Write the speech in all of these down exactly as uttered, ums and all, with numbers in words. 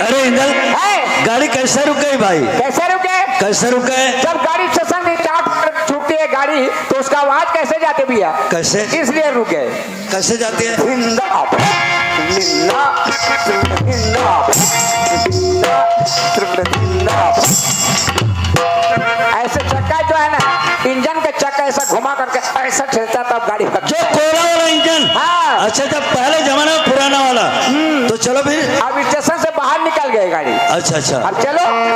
अरे इंदल, है? गाड़ी कैसे रुक गई भाई? कैसे रुके? कैसे रुके? जब गाड़ी स्टेशन में जाट छूटती है गाड़ी, तो उसका आवाज कैसे जाते भैया? कैसे? इसलिए रुक गए। कैसे जाती है? धिंदा, निन्ना, निन्ना, निन्ना, निन्ना। ऐसे चक्का जो है ना, इंजन के चक्का ऐसा घुमा करके ऐसा ठेलता, तब गाड़ी भग- जो कोयला वाला इंजन। हाँ। अच्छा, जब पहले जमाना में पुराना वाला। हम्म। तो चलो फिर। अब स्टेशन से बाहर निकल गए गाड़ी। अच्छा, अच्छा। अब चलो।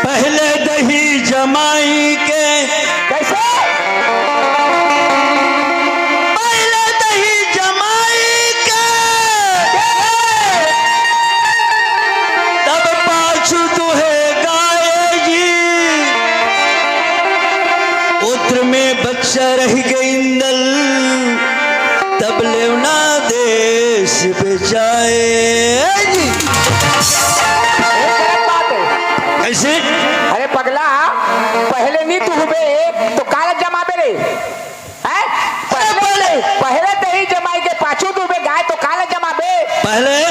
पहले दही जमाई के। कैसे? पहले दही जमाई के, तब पाछू दुहे गाय जी। उत्र में बच्चा रह गए इंदल, तब लेवना देश पे जाए जी। ये गलत बात है। कैसे? अरे पगला, पहले नी दुहबे तो काला जमाबे रे? हैं? अरे पहले, पहले। पहले दही जमाई के पाछू दुहबे गाय तो काला जमाबे? पहले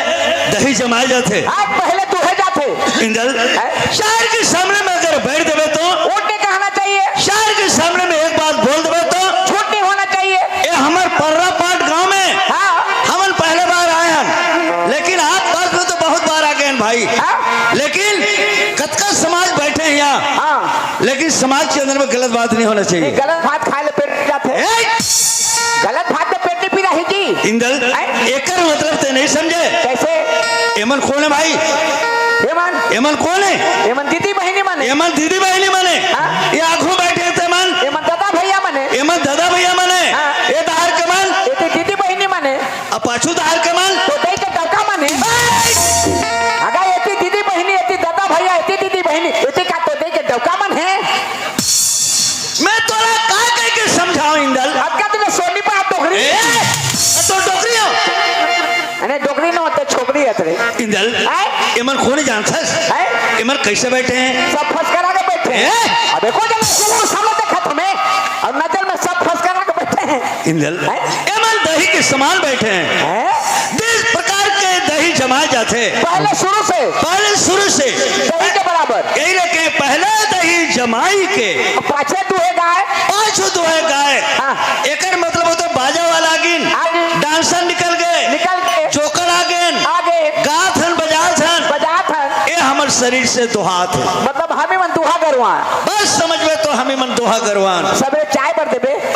दही जमाए जाथे। हाँ, पहले दुहे जाथे। इंदल, हैं? शहर के सामने में अगर बैठ देवे तो? ऊंट नहीं कहना चाहिए। शहर के सामने में एक बात बोल देवे तो? झूठ नहीं होना चाहिए। ये हमर पर्रा पाट गांव में हाँ। हमन पहले बार आए हन, लेकिन आस पास में तो बहुत बार आ गए हैं भाई। हाँ। लेकिन कतका समाज बैठे हैं यहाँ। हाँ। लेकिन समाज के अंदर में गलत बात नहीं होना चाहिए। नहीं, गलत भात खाए ले पेट पी जाथे। ए! गलत भात ले पेट नहीं पी रही जी। इंदल, हैं? एकर मतलब ते नहीं समझे। कैसे? एमन कौन है भाई? एमन? एमन कौन है? एमन दीदी बहिनी मने। एमन दीदी बहिनी मने। हाँ? ये आगू बैठे ते मन। एमन दादा भैया मने। एमन दादा भैया मने। हाँ। ये दार के मन। ये तो दीदी बहिनी मने। अब पाछू दार के मन। तो दे के डौका मन है। अगर एती दीदी बहिनी, एती दादा भैया, एती दीदी बहिनी, एती का तो दे के डौका मन है। मैं तोला का कह के समझाऊं इंदल? अब का तूने सोनी पे हाथ डोकरी? ए, तो डोकरी हो। अरे डोकरी न होते, छोकरी है तेरे। इंदल, आय? एमन कोने जानथस? आय? एमन कैसे बैठे हैं? सब फंस करा के बैठे हैं। ए? अबे को जगह सुन सामने देखा तुम्हें और नजर में सब फंस करा के बैठे हैं। इंदल, हैं? एमन दही के समान बैठे हैं। हैं? जिस प्रकार के दही जमाए जाते हैं। पहले शुरू से। पहले शुरू से। दही के बराबर। यही लेके पहले दही जमाई के। पाछे दुहे गाय। पाछू दुहे गाय। हाँ। एकर मतलब होता बाजा वाला आगिन। आगिन। डांसर निकल गए। निकल गए। जोकर आगिन। आगे। गात हन, बजात हन। बजात हन। ए हमर शरीर से दुहात है। मतलब हमी मन दुहा गरवा। बस समझ में तो हमी मन दुहा गरवा। सबरे चाय बर देबे।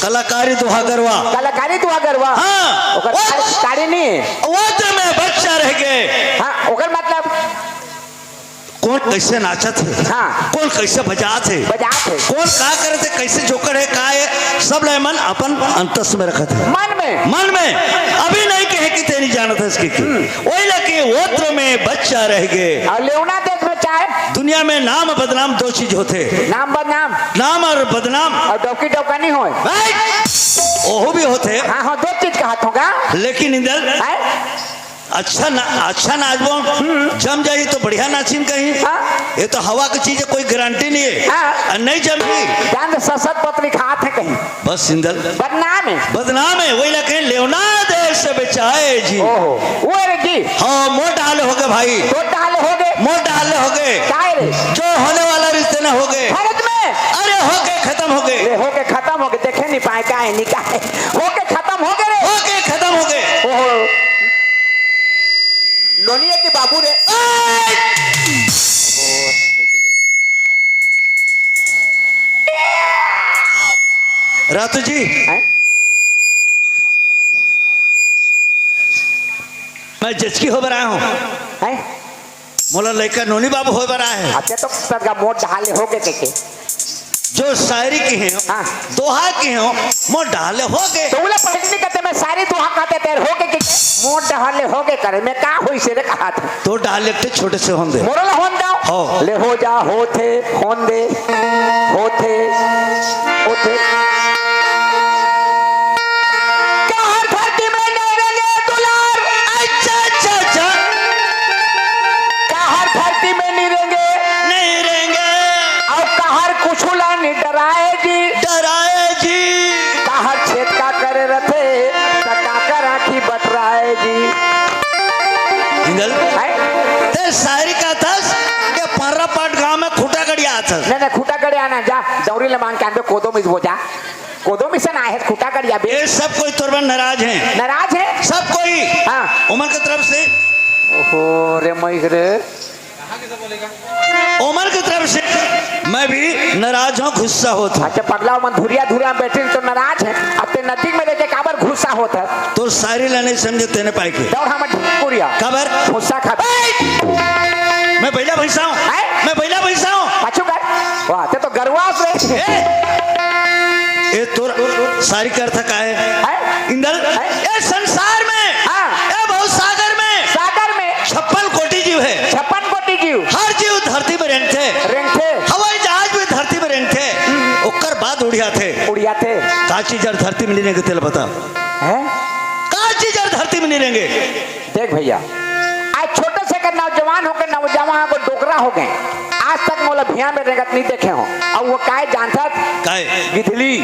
कलाकारी दुहा गरवा। कलाकारी दुहा गरवा। हाँ। ओकर वो कारी, कारी नहीं है। वज्र में बच्चा रह गए। हाँ, ओकर मतलब कौन कैसे नाचत है, हाँ। कौन कैसे बजात है, बजात है। कौन का करत है, कैसे जोकर है, का है, सब ला एमन अपन अंतस में रखत है। मन में। मन में। अभी नहीं कहे कि तेरी जानत है इसकी की। वही लगे वज्र में बच्चा रह गए। और लेवना देश में चाहे दुनिया में नाम बदनाम दो चीज होते हैं। नाम बदनाम। नाम और बदनाम। और डौकी डौका नहीं होए। भाई, ओहू भी होथे। हाँ, हाँ, दो चीज कहत हों गा। लेकिन इंदल, हैं? अच्छा ना, अच्छा नाचबो, जम जाही तो बढ़िया नाचिन कहीं। हाँ। ये तो हवा की चीज है, कोई गारंटी नहीं है। हाँ। और नहीं जमही। जान दे, ससत पतरी खात है कहीं। बस इंदल। बदनाम है। बदनाम है, वही लगे लेवना देश बचाए जी। ओहो, वो रे जी। हाँ, मोर डाल हो गए भाई। मोर डाल हो गए। मोर डाल हो गए। काय रे? जो होने वाला रिश्ते ना हो गए। भारत में। अरे हो गए, खत्म हो गए। ले हो गए, खत्म हो गए, देखे नहीं पाए, काय नहीं काय। हो गए, खत्म हो गए रे। हो गए, खत्म हो गए। ओहो। नोनिया के बाबू रे। ए! रातू जी, हैं? मैं जचकी हो बर आया हूँ। हैं? मोला लइका नोनी बाबू होय बर आए हे। अच्छा, तो सर का मोर डाले हो गए के, के? जो शायरी की है, हाँ। दोहा की है, मोर डाले हो गए। तो बोला पहले नहीं कहते, मैं शायरी दोहा कहते तेरे हो गए के, के? मोर डाले हो गए करे, मैं का होई से रे कहा था। तो डाले एक छोटे से होन दे। मोर ला होन जाओ। हो। ले हो जा, होथे, होन दे, होथे, होथे। कहर धरती में नहीं रेंगे दुलार। अच्छा, अच्छा, अच्छा। कहर धरती में नहीं रेंगे। नहीं रेंगे। अउ कहर कुछु ला नहीं डराए जी। डराए जी। कहर छेद का करे रथे, त काकर आँखी बटराए जी। इंदल, हैं? ते शायरी का थस के पर्रा पाट गांव में खूंटा गड़िया आथस। नहीं, नहीं, खूंटा गड़िया ना, जा, दौरी ले मांग के आन दे, कोदो मिसबो जा। कोदो मिसन आए हे, खूंटा गड़िया बे। ये सब कोई तोर बर नाराज है। नाराज है? सब कोई। हाँ। ओमन के तरफ से। ओहो, रे मइक रे। ओमन के तरफ से मैं भी नाराज हूँ, गुस्सा होत हूँ। अच्छा, पगला, ओमन धुरिया, धुरिया में बैठे तो नाराज है। अब ते नजदीक में रह के काबर गुस्सा होत है? तोर शायरी ला नहीं समझे तेने पाए के। दौड़ हम कुरिया। काबर? गुस्सा खा। ए! मैं बइला भैंसा हूँ। हैं? मैं बइला भैंसा हूँ। पाछू कर। वाह, ते तो गरवास रे। ए! ए तोर शायरी के अर्थ का है? हैं? इंदल, हैं? ए संसार में, हाँ। ए भवसागर में, सागर में। छप्पन कोटि जीव है। छप्पन कोटि जीव। हर जीव धरती में रेंगथे। रेंगथे। हवाई जहाज भी धरती में रेंगथे। ओकर बाद उड़ियाथे। उड़ियाथे। का चीज हर धरती में नहीं रेंगे, तेला बता। हैं? का चीज हर धरती में नहीं रेंगे? देख भैया, आज छोटे से कर नौजवान होकर नौजवान को डोकरा हो गए, आज तक मोला भिया में रेंगत नहीं देखे हो। अब वो काय जानथस? काय? गिधली।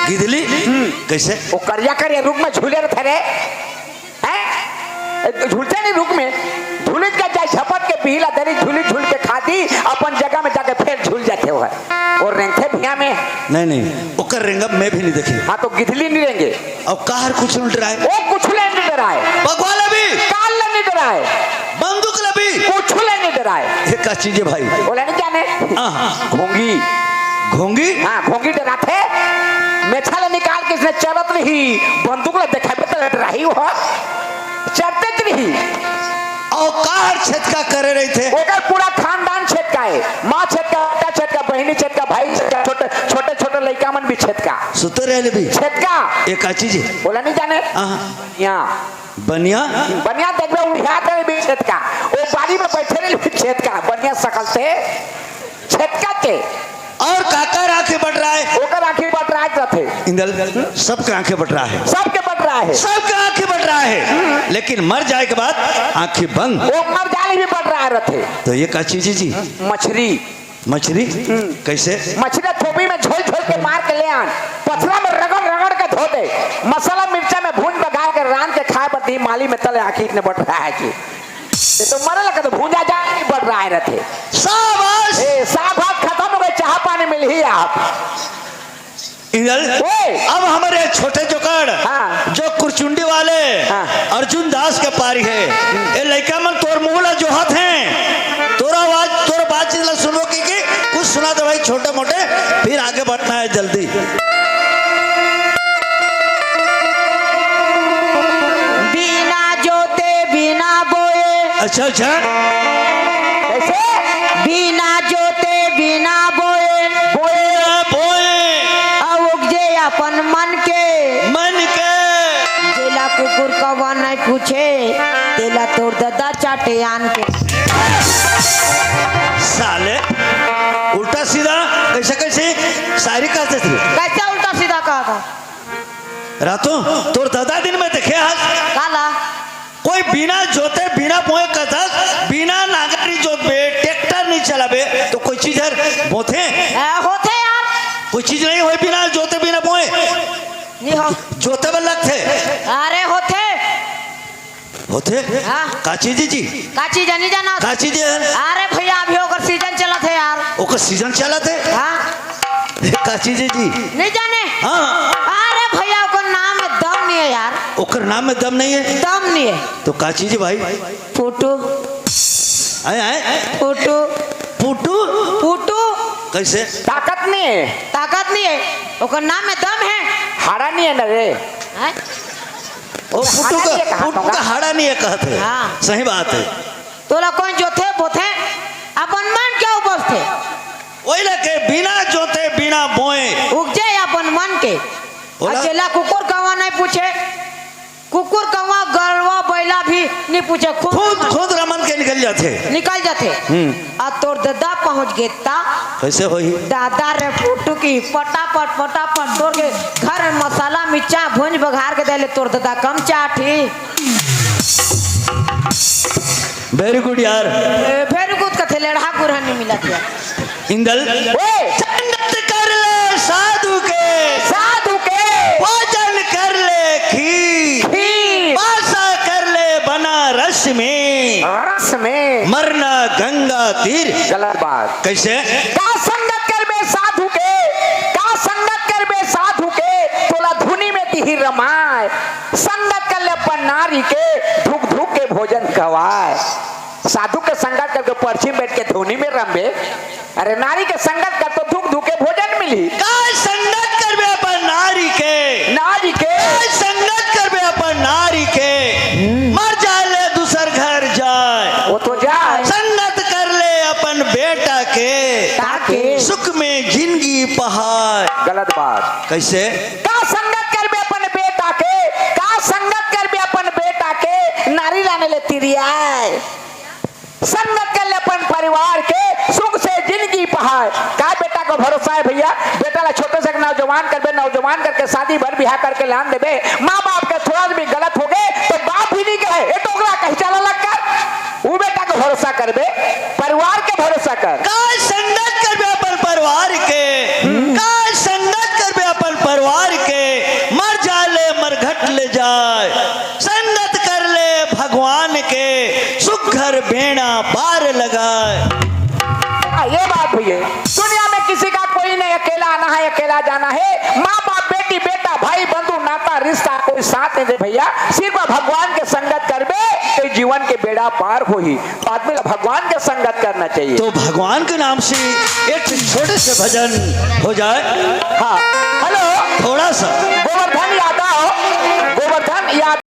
गिधली? हम्म। कैसे? वो करिया करिया रुख में झूले रथे रे। हैं? ए, झूलते नहीं रुख में, झूलित का जाए झपट के पीला दरी झूली झूल के खाती, अपन जगह में जाके फिर झूल जाते हो है। और रेंगथे भिया में। नहीं, नहीं, ओकर रेंगब मैं भी नहीं देखी। हाँ, तो गिधली नहीं रेंगे। अब काहर कुछ नहीं डराए। वो कुछ ले नहीं डराए। बघवा ले भी। काल ले नहीं डराए। बंदूक ले भी। कुछ ले नहीं डराए। ये का चीज है भाई? बोला नहीं जाने। हाँ, हाँ। घोंगी। घोंगी? हाँ, घोंगी डराथे। मेछा ले निकाल के इसने चरत रही, बंदूक ले देखाबे त डराही हो। चरते रही। अउ काहर छेतका करे रहिथे? ओकर पूरा खानदान छेतका है। माँ छेतका, बेटा छेतका, बहिनी छेतका, भाई छेतका, छोटे, छोटे, छोटे लइका मन भी छेतका। सुते रहले भी? छेतका। ये का चीज है? बोला नहीं जाने? हाँ। बनिया। बनिया। बनिया देखबे उड़ियात रहे भी छेतका। वो बारी में बैठे रहे भी छेतका। बनिया सकल से छेतका के। और काकर आंखें बटराए? ओकर आंखें बटराए रथे। इंदल, सबके आंखें बटराए। सबके बटराए। सबके आंखें बटराए। लेकिन मर जाए के बाद आंखें बंद। वो मर जाले भी बटराए रथे। तो ये का चीज है जी? मछरी। मछरी? हम्म। कैसे? मछरी थोपी में झोल झोल के मार के ले आन, पथरा में रगड़ रगड़ के धो दे, मसाला मिर्चा में भून बघार के रांध के खाए बर दी, माली में तले आंखी इतने बटराए जी। ये तो मरे लगे तो भूंजा जा नहीं बटराए रथे। शाबाश। ए, साग भात खत्म हो गए, चाह पानी मिलही आप। इंदल, ओए। अब हमारे छोटे जोकड़, हाँ। जो कुरचुंडी वाले हाँ। अर्जुन दास के पारी है, ये लइका मन तोर मुंह ला जोहत हैं, तोर आवाज, तोर बातचीत ला सुनबो की, की कुछ सुना दे भाई, छोटे मोटे, फिर आगे बढ़ना है जल्दी। बिना जोते बिना बोए। अच्छा, अच्छा। कैसे? बिना जोते बिना बोए। बोए। बोए। अउ उपजे अपन मन के। मन के। जेला कुकुर कौवा नहीं पूछे, तेला तोर ददा चाटे आन के। साले, उल्टा सीधा कैसे, कैसे शायरी कहते थे? कैसे उल्टा सीधा कहा था? रातो, तोर ददा दिन में देखे हस? काला? कोई बिना जोते, बिना बोए कथस, बिना नांगर नी जोतबे, ट्रैक्टर नी चलाबे, तो कोई चीज हर बोथे? ए, होथे यार। कोई चीज नहीं होय बिना जोते, बिना बोए। नहीं हो। जोते बर लगथे। अरे होथे। होथे? हाँ। का चीज जी? का चीज है, नहीं जाना? का चीज है? अरे भैया, अभी ओकर सीजन चलत है यार। ओकर सीजन चलत है? हाँ। का चीज जी? नहीं जाने? हाँ। अरे भैया, ओकर नाम में दम नहीं है यार। ओकर नाम में दम नहीं है? दम नहीं है। तो का चीज भाई? पुटू। आए, आए। पुटू। पुटू? पुटू। कैसे? ताकत नहीं है। ताकत नहीं है। ओकर नाम में दम है। हाड़ा नहीं है ना रे। हैं? ओ, पुटू हाड़ा का, नहीं है कहा पुटू होगा। का हाड़ा नहीं है कहत है। हाँ। सही बात है। तोला कोन जोथे बोथे, अपन मन के उपजथे। वही लगे बिना जोते बिना बोए। उपजे अपन मन के। बोला। आ जेला कुकुर कौवा नहीं पूछे, कुकुर कौवा गरवा बैला भी नहीं पूछे, खुद खुद, खुद रमन के निकल जाथे। निकल जाथे। हम्म। आ तोर ददा पहुंच गे ता। कैसे होही? दादा रे पुटू की फटाफट, फटाफट तोर के घर में मसाला मिर्चा भूंज बघार के दे ले, तोर ददा कम चाठी। Very good यार। ए, very good कथे, लेढ़ा गुरहन नहीं मिला था। इंदल। ओए। संगत कर ले साधु के। साधु के। भोजन कर ले खीर। खीर। वासा कर ले बनारस में। रस में। मरना गंगा तीर। गलत बात। कैसे? का संगत करबे साधु के, का संगत करबे साधु के, तोला धुनी में तिही रमाय। संगत कर ले अपन नारी के, धुक धुक के भोजन खवाय। साधु के संगत करके परछी में बैठ के धुनी में रमबे, अरे नारी के संगत कर तो धुक धुक के भोजन मिली। का संगत करबे अपन नारी के? नारी के। का संगत करबे अपन नारी के? हम्म। मर जाए ले दूसर घर जाए। वो तो जाए। संगत कर ले अपन बेटा के। ताके। सुख में जिंदगी पहाए। गलत बात। कैसे? का संगत करबे अपन बेटा के? का संगत करबे अपन बेटा के? नारी लाने ले तिरियाए। संगत कर ले अपन परिवार के, सुख से जिंदगी पहाए। का बेटा को भरोसा है भैया? बेटा ला छोटे से एक नौजवान करबे, नौजवान करके शादी बर बिहा करके लान देबे, माँ बाप के थोड़ा भी गलत हो गए तो बाप भी नहीं कहे, "ए डोकरा, कहीं चला लग कर।" वो बेटा को भरोसा करबे, परिवार के भरोसा कर। का संगत करबे अपन परिवार के, हम्म। का संगत करबे अपन परिवार के, मर जाए ले मरघट ले जाए। संगत कर ले भगवान के, सुख घर बेड़ा पार लगाए। हाँ, ये बात भी है। दुनिया में किसी का कोई नहीं, अकेला आना है, अकेला जाना है। माँ बाप, बेटी बेटा, भाई बंधु, नाता रिश्ता कोई साथ नहीं दे भैया। सिर्फ भगवान के संगत करबे तो जीवन के बेड़ा पार होही। तो आदमी ला भगवान के संगत करना चाहिए। तो भगवान के नाम से एक छोटे से भजन हो जाए। हाँ, हेलो। थोड़ा सा। गोवर्धन यादव, गोवर्धन यादव।